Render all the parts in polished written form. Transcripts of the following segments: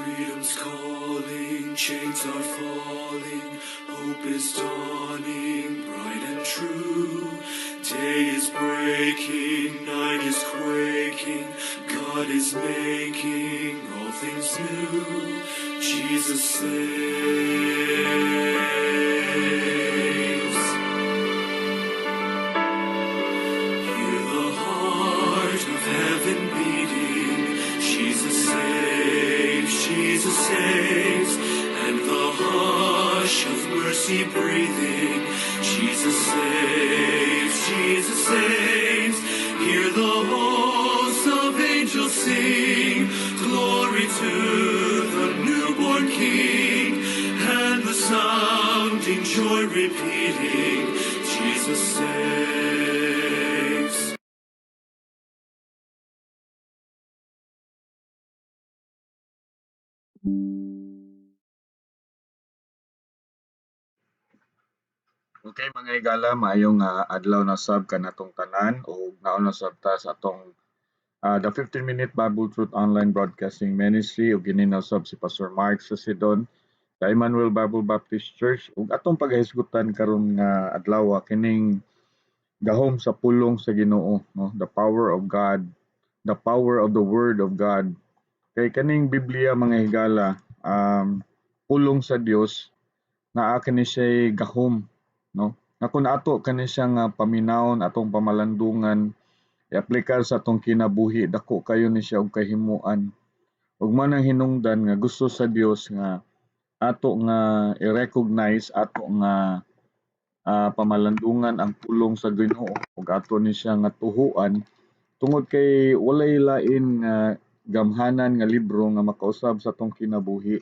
Freedom's calling, chains are falling, hope is dawning, bright and true. Day is breaking, night is quaking, God is making all things new. Jesus saves. Hear the heart of heaven beating. Jesus saves, Jesus saves, and the hush of mercy breathing. Jesus saves, Jesus saves. Hear the hosts of angels sing. Glory to the newborn King, and the sounding joy repeating. Jesus saves. Okay, mga higala, maayong adlaw na sab kanatong tanan ug naon na sab ta sa atong the 15-minute Bible Truth Online Broadcasting Ministry ug kini na sab si Pastor Mark Sasidon sa Emmanuel Bible Baptist Church ug atong pagahisgutan karon nga adlaw kining gahom sa pulong sa Ginoo, no, the power of God, the power of the word of God. Kay kaning Biblia, mga higala, pulong sa Dios, naa kini siya gahom, no, nga kun ato kani siya nga paminawon, atong pamalandungan, iaplikar sa atong kinabuhi, dako kayo ni siya og kahimuan. Ug man ang hinungdan nga gusto sa Dios nga ato nga i-recognize, ato nga pamalandungan ang pulong sa Ginoo ug ato ni siya nga tuhuan tungod kay walay lain nga gamhanan nga libro nga makausab sa atong kinabuhi.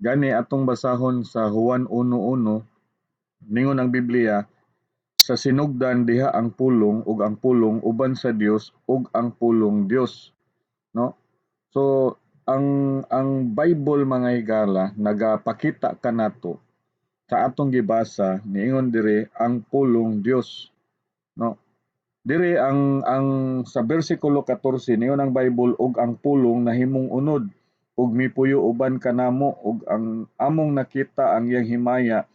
Gani atong basahon sa Juan 1:1, ningon ang Biblia, "Sa sinugdan diha ang pulong, ug ang pulong uban sa Dios, ug ang pulong Dios," no? So ang Bible, mga higala, nagapakita kanato sa atong gibasa, niingon diri ang pulong Dios, no? Diri ang sa bersikulo 14, niingon ang Bible, "Ug ang pulong nahimong unod ug mipuyo uban kanamo, ug ang among nakita ang iyang himaya,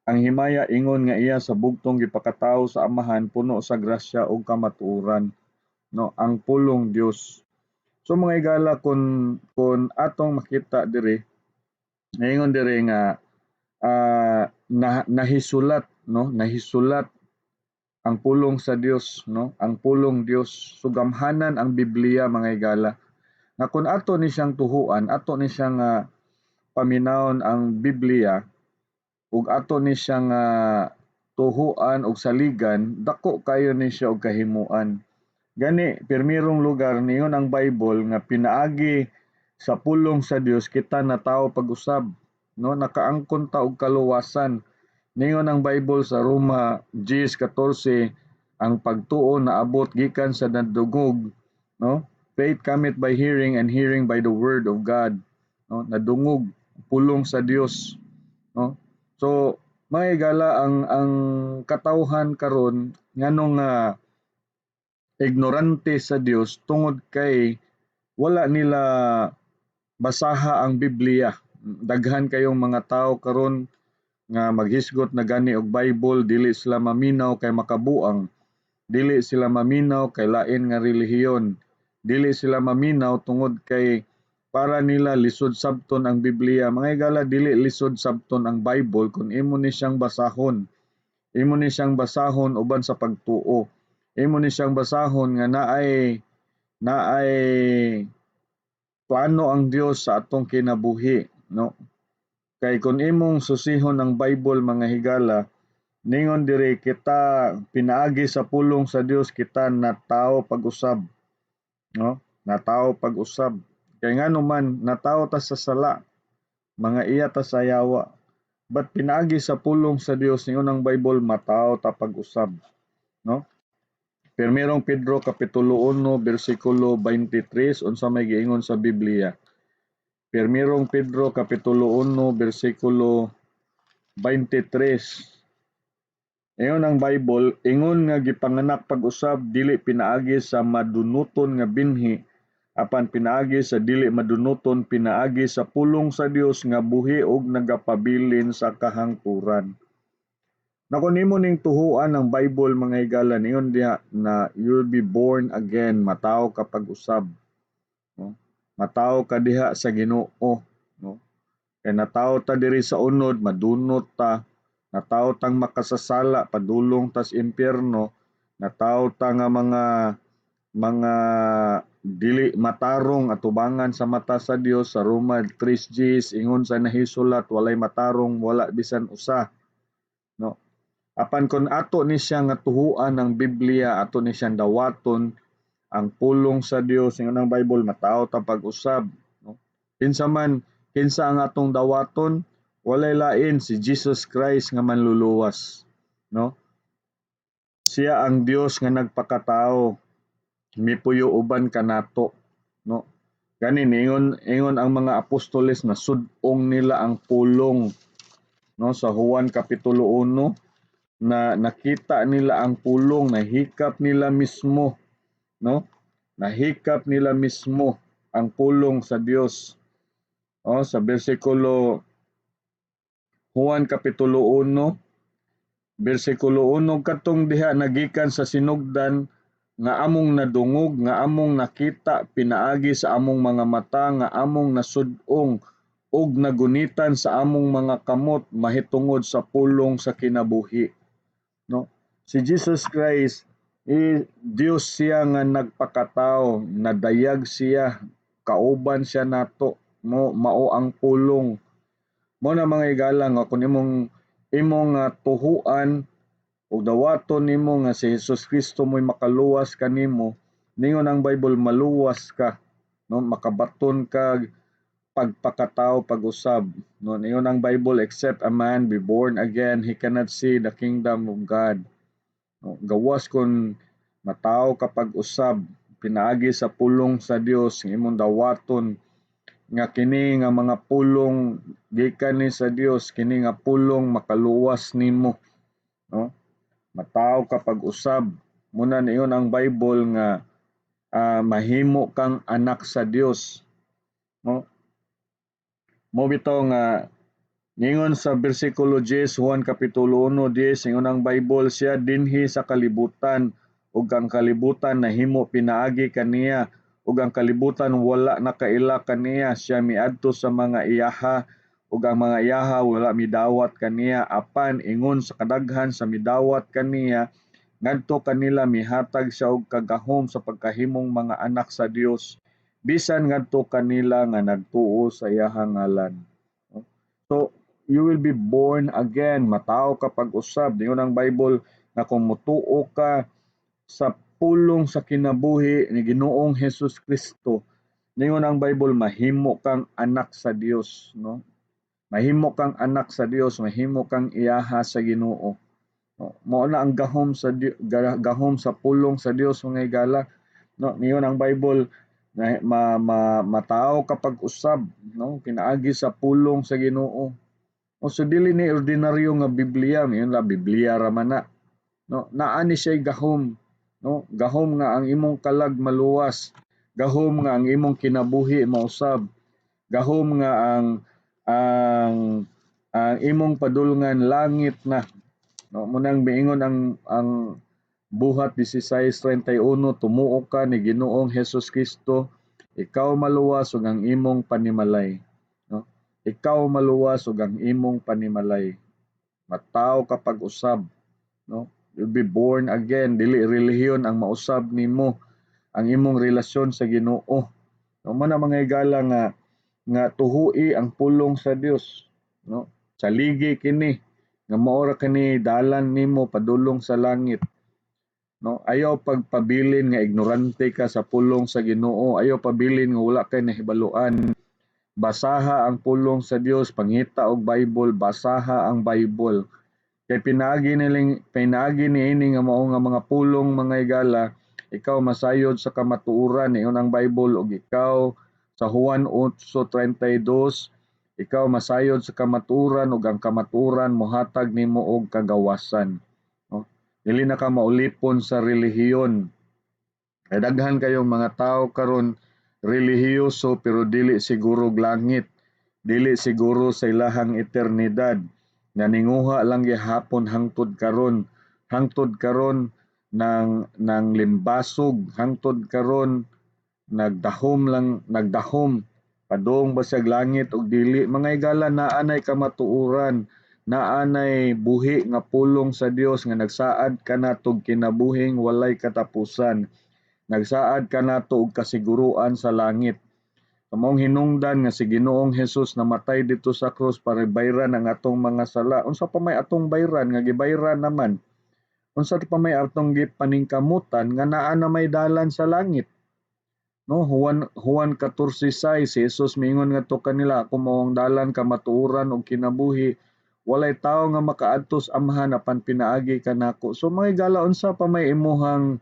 ang himaya ingon nga iya sa bugtong gipakatawo sa Amahan, puno sa grasya ug kamatuoran," no? Ang pulong Dios. So mga higala, kun atong makita diri, niingon diri nga nahisulat, no, nahisulat ang pulong sa Dios, no, ang pulong Dios. So gamhanan ang Biblia, mga higala, nga kun ato ni siyang tuhuan, ato ni siyang paminawon ang Biblia ug ato ni siyang tuhuan og saligan, dako kayo ni siya og kahimuan. Gani pirmirong lugar niingon ang Bible nga pinaagi sa pulong sa Dios kita natawo pag-usab, no, nakaangkon ta og kaluwasan. Ningon ang Bible sa Roma 10:14, ang pagtuo naabot gikan sa nadungog, no? Faith cometh by hearing, and hearing by the word of God, no? Nadungog pulong sa Dios, no? So mga higala, ang katawhan karon nganong ignorante sa Dios tungod kay wala nila basaha ang Biblia. Daghan kayong mga tao karon nga maghisgot na gani og Bible, dili sila maminaw kay makabuang, dili sila maminaw kay lain nga relihiyon, dili sila maminaw tungod kay para nila lisod sabton ang Biblia. Mga higala, dili lisod sabton ang Bible kung imo ni siyang basahon. Imo ni siyang basahon uban sa pagtuo. Imo ni siyang basahon nga naay plano ang Dios sa atong kinabuhi, no? Kay kung imong susihon ang Bible, mga higala, ningon diri kita pinaagi sa pulong sa Dios kita natawo pag-usab, no? Natawo pag-usab. Kay ngano man natawo ta sa sala, mga iya ta sa yawa. But pinaagi sa pulong sa Dios, ningon ang Bible, matawo ta pag-usab, no? Pirmirong Pedro kapitulo 1 bersikulo 23, unsa may giingon sa Biblia? Pirmirong Pedro kapitulo 1 bersikulo 23. Ingon ang Bible, "Ingon nga gipanganak pag-usab dili pinaagi sa madunuton nga binhi apan pinaagi sa dili madunuton, pinaagi sa pulong sa Dios nga buhi ug nagapabilin sa kahangturan. Na kung nimo ning tuhuan ang Bible, mga higala, ningon diha na you'll be born again, matawo ka pag-usab, no? Matawo ka diha sa Ginoo, no? Kay natawo ta diri sa unod, madunot ta, natawo tang makasasala, padulong tas impyerno, natawo ta nga mga dili matarong atubangan sa mata sa Dios. Sa Roma 3:10, ingon sa nahisulat, walay matarong, wala bisan usa, no? Apan kon ato ni siya nga tuhuan ang Biblia, ato ni siyang dawaton ang pulong sa Dios, ingon ang Bible, matawo ta pag-usab, no? Kinsa man, kinsa ang atong dawaton? Walay lain, si Jesus Christ nga manluluwas, no? Siya ang Dios nga nagpakatao, mipuyo uban kanato, no? Gani ingon ingon ang mga apostoles na sud-ong nila ang pulong, no? Sa Juan kapitulo 1, na nakita nila ang pulong, nahikap nila mismo, no? Nahikap nila mismo ang pulong sa Dios. Oh, sa bersikulo, Juan kapitulo 1 bersikulo 1, katong diha nagikan sa sinugdan nga among nadungog, nga among nakita pinaagi sa among mga mata, nga among nasud-ong ug nagunitan sa among mga kamot mahitungod sa pulong sa kinabuhi, no? Si Jesus Christ, Dios siya nga nagpakatao, nadayag siya, kauban siya nato mo, mao ang pulong mo. Na mga igala, nga kung imong tuhuan ug dawaton nimo nga si Jesus Kristo mo'y makaluwas kanimo, ningon ang Bible, maluwas ka, no? Makabaton ka pagpakatao pag-usab, no? Ningon ang Bible, "Except a man be born again, he cannot see the kingdom of God," no? Gawas kon matawo ka pag-usab pinaagi sa pulong sa Dios, nga imong dawaton nga kini nga mga pulong gikan ni sa Dios, kini nga pulong makaluwas nimo, no? Matawo ka pag-usab. Muna niyon ang Bible nga mahimo kang anak sa Dios, no? Mo bitaw nga ningon sa bersikulo 10, Juan kapitulo 1:10, ingon ang Bible, siya dinhi sa kalibutan ug ang kalibutan nahimo pinaagi kaniya ug ang kalibutan wala nakaila kaniya. Siya miadto sa mga iyaha ug ang mga iyaha wala midawat kaniya. Apan ingon sa kadaghan sa midawat kaniya, ngadto kanila mihatag siya og kagahom sa pagkahimong mga anak sa Dios, bisan ngadto kanila nga nagtuo sa iyahang ngalan. So you will be born again, matawo ka pag-usab. Ingon ang Bible nga kung motuo ka sa pulong sa kinabuhi ni Ginoong Hesus Kristo, ningon ang Bible, mahimo kang anak sa Dios, no? Mahimo kang anak sa Dios, mahimo kang iyaha sa Ginoo, no? Mao na ang gahom sa pulong sa Dios, mga higala, no? Ningon ang Bible na ma, ma, matawo ka pag-usab, no, pinaagi sa pulong sa Ginoo. O so dili ni ordinaryo nga Biblia, mayon la Biblia ra man na, no? Naa ni siya gahom, no? Gahom nga ang imong kalag maluwas, gahom nga ang imong kinabuhi mausab, gahom nga ang imong padulngan langit na, no? Munang miingon ang Buhat 16:31, tumuo ka ni Ginoong Hesus Kristo, ikaw maluwas ug ang imong panimalay, no? Ikaw maluwas ug ang imong panimalay. Matawo ka pag-usab, no? You'll be born again. Dili relihiyon ang mausab nimo, ang imong relasyon sa Ginoo, no? Mo na, mga higala, nga tuhui ang pulong sa Dios, no? Saligi kini nga mao ra kini dalan nimo padulong sa langit, no? Ayaw pagpabilin nga ignorante ka sa pulong sa Ginoo, ayaw pabilin nga wala kay nahibaluan. Basaha ang pulong sa Dios, pangita og Bible, basaha ang Bible, kay pinaagi niini nga mao nga mga pulong, mga higala, ikaw masayod sa kamatuoran. Ingon ang Bible, ug ikaw, sa Juan 8:32, ikaw masayod sa kamatuoran ug ang kamatuoran mohatag nimo og kagawasan, no? Dili na ka maulipon sa relihiyon. Kay daghan kayong mga tao karon relihiyoso pero dili siguro langit, dili siguro sa ilahang eternidad. Naninguha lang gihapon hangtod karon nang limbasog, hangtod karon nagdahom lang, nagdahom padung ba siya langit og dili. Mga higala, naa nay kamatuoran, naa nay buhi nga pulong sa Dios nga nagsaad kanatog kinabuhing walay katapusan, nagsaad kanato og kasiguruan sa langit. Maong hinungdan nga si Ginoong Hesus namatay dito sa krus para bayran ang atong mga sala. Unsa pa may atong bayran nga gibayran naman? Unsa pa may atong gipaningkamutan nga naa na may dalan sa langit? No, Juan 14:6, si Jesus miingon ngadto kanila, "Ako mao ang dalan, kamatuoran ug kinabuhi. Walay tawo nga makaadto sa Amahan apan pinaagi kanako." So mga higala, unsa pa may imuhang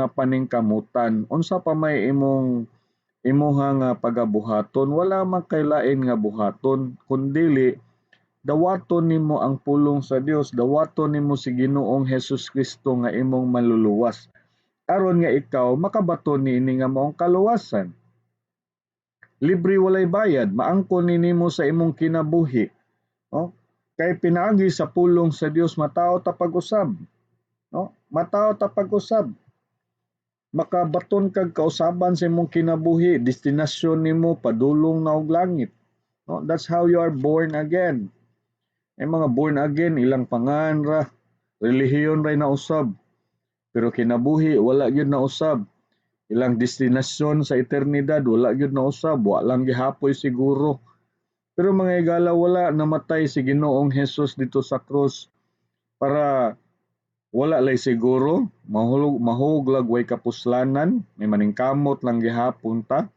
nga paningkamutan? Unsa pa may imong imuha nga pagabuhaton? Wala man kay lain nga buhaton kundili dawaton nimo ang pulong sa Dios, dawaton nimo si Ginoong Hesus Kristo nga imong manluluwas aron nga ikaw makabaton niini nga maong kaluwasan. Libre, walay bayad, maangkon ni nimo sa imong kinabuhi. No? Kay pinaagi sa pulong sa Dios matawo ta pag-usab. No? Matawo ta pag-usab. Makabaton kag kausaban sa imong kinabuhi, destinasyon nimo padulong na og langit. No? That's how you are born again. Ay mga born again, ilang pangan ra, relihiyon ra na usab. Pero kinabuhi wala gyud na usab. Ilang destinasyon sa eternidad wala gyud na usab, wa lang gihapoy siguro. Pero mga higala, wala namatay si Ginoong Hesus dito sa krus para wala lay siguro, mahulog mahuglag way kapuslanan, may maningkamot lang gihapon ta,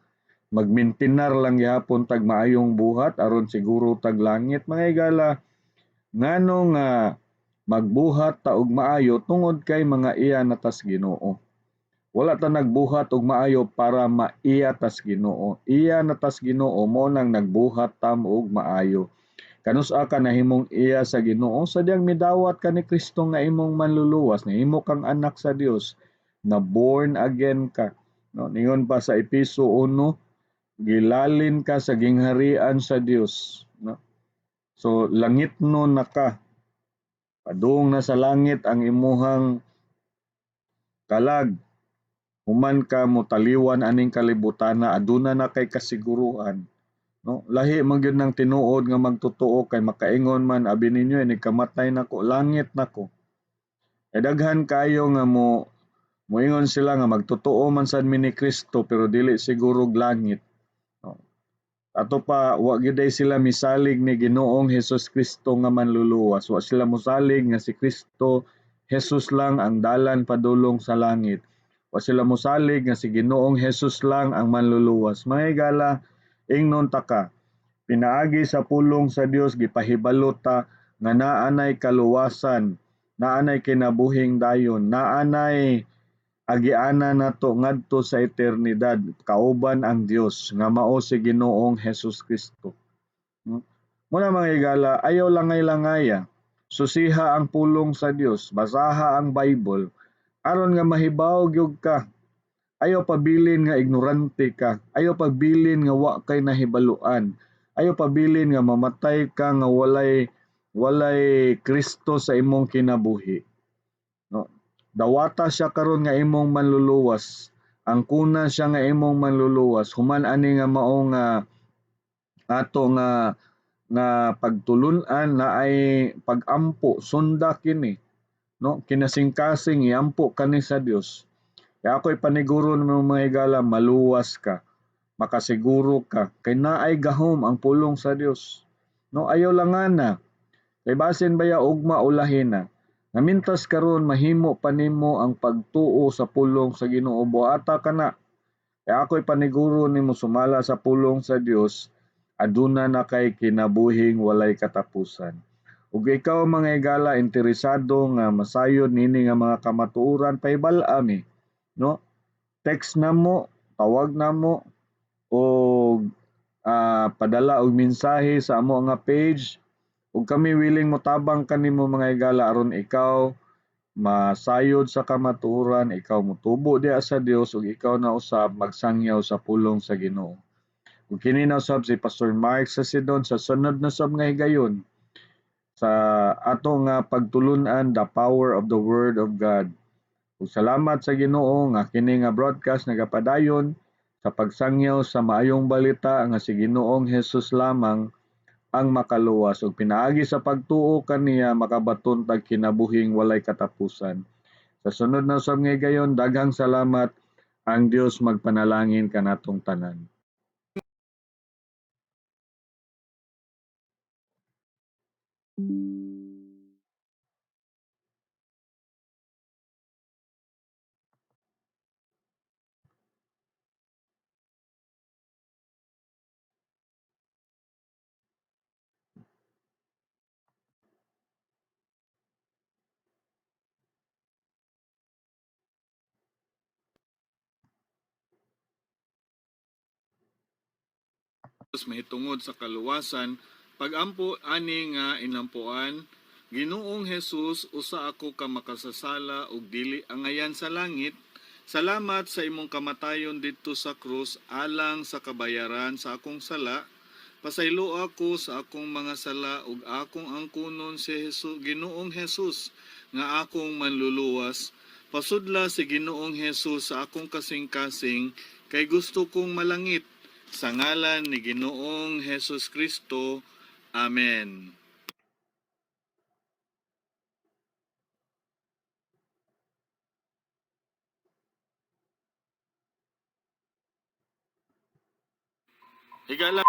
magmintinar lang gihapon tag maayong buhat aron siguro tag langit. Mga higala, ngano nga magbuhat ta og maayo? Tungod kay mga iya na tas Ginoo. Wala ta nagbuhat og maayo para maiya tas Ginoo. Iya na tas Ginoo, mo nang nagbuhat ta og maayo. Kanus-a ka nahimong iya sa Ginoo? Sa diyang midawat ka ni Kristo nga imong manluluwas, nahimo kang anak sa Dios, na born again ka. No, ningon pa sa Epeso 1, gilalin ka sa gingharian sa Dios, no? So langit no na ka. Padung na sa langit ang imuhang kalag. Human ka motaliwan aning kalibutana, aduna na kay kasiguruhan. No, lahi man gyud ng tinuod nga magtotoo kay makaingon man abi ninyo, "Inig kamatay nako, langit nako." E daghan kayo nga mo moingon sila nga magtotoo man sad mi ni Kristo pero dili siguro langit. No. Ato pa wa gyud sila misalig ni Ginoong Hesus Kristo nga manluluwas. Wa sila mosalig nga si Kristo Jesus lang ang dalan padulong sa langit. Wa sila mosalig nga si Ginoong Hesus lang ang manluluwas. Mga higala, ingnon ta ka, pinaagi sa pulong sa Dios gipahibalo ta nga naanay kaluwasan, naanay kinabuhing dayon, naanay agianan nato ngadto sa eternidad kauban ang Dios nga mao si Ginoong Hesus Kristo. Muna mga higala, ayaw langay-langaya. Susiha ang pulong sa Dios, basaha ang Bible aron nga mahibaw gyud ka. Ayaw pabilin nga ignorante ka. Ayaw pabilin nga wa kay nahibaluan. Ayaw pabilin nga mamatay ka nga walay Kristo sa imong kinabuhi. No? Dawata siya karon nga imong manluluwas. Angkuna siya nga imong manluluwas. Human ani nga mao nga ato nga nga pagtulun-an na ay pagampo, sunda kini. No? Kinasingkasing iampo kani sa Dios. Kaya ako'y paniguro ng mga higala, maluwas ka, makasiguro ka, kay naay gahom ang pulong sa Dios. No, ayaw lang nga na. Kay basin baya ugma o lahina. Namintas karon mahimo pa nimo ang pagtuo sa pulong sa Ginoo, buhata ka na. Kaya ako'y paniguro nimo sumala sa pulong sa Dios, aduna na kay kinabuhing walay katapusan. Ug ikaw mga higala interesado nga masayod nini nga mga kamatuoran, pahibal-a mi. No? Text na mo, tawag na mo, o padala og mensahe sa amo nga page, ug kami willing motabang kanimo mga higala aron ikaw Masayod sa kamatuoran, ikaw motubo diha sa Dios ug ikaw na usab magsangyaw sa pulong sa Ginoo. Ug kini na usab si Pastor Mark Sasidon sa sunod na sab nga higayon sa ato nga pagtulun-an, the power of the Word of God. Ug salamat sa Ginoo nga kini nga broadcast nagapadayon sa pagsangyaw sa maayong balita nga si Ginoong Hesus lamang ang makaluwas ug pinaagi sa pagtuo kaniya makabaton tag kinabuhing walay katapusan. Sa sunod na usab nga higayon, daghang salamat, ang Dios magpanalangin kanatong tanan. Mahitungod sa kaluwasan, pagampo ani nga inampuan, Ginoong Hesus, usa ako ka makasasala ug dili angayan sa langit. Salamat sa imong kamatayon didto sa krus alang sa kabayaran sa akong sala. Pasaylo ako sa akong mga sala ug akong angkunon si Hesus, Ginoong Hesus, nga akong manluluwas. Pasudla si Ginoong Hesus sa akong kasing-kasing kay gusto kong malangit. Sa ngalan ni Ginoong Hesus Kristo. Amen. Higala.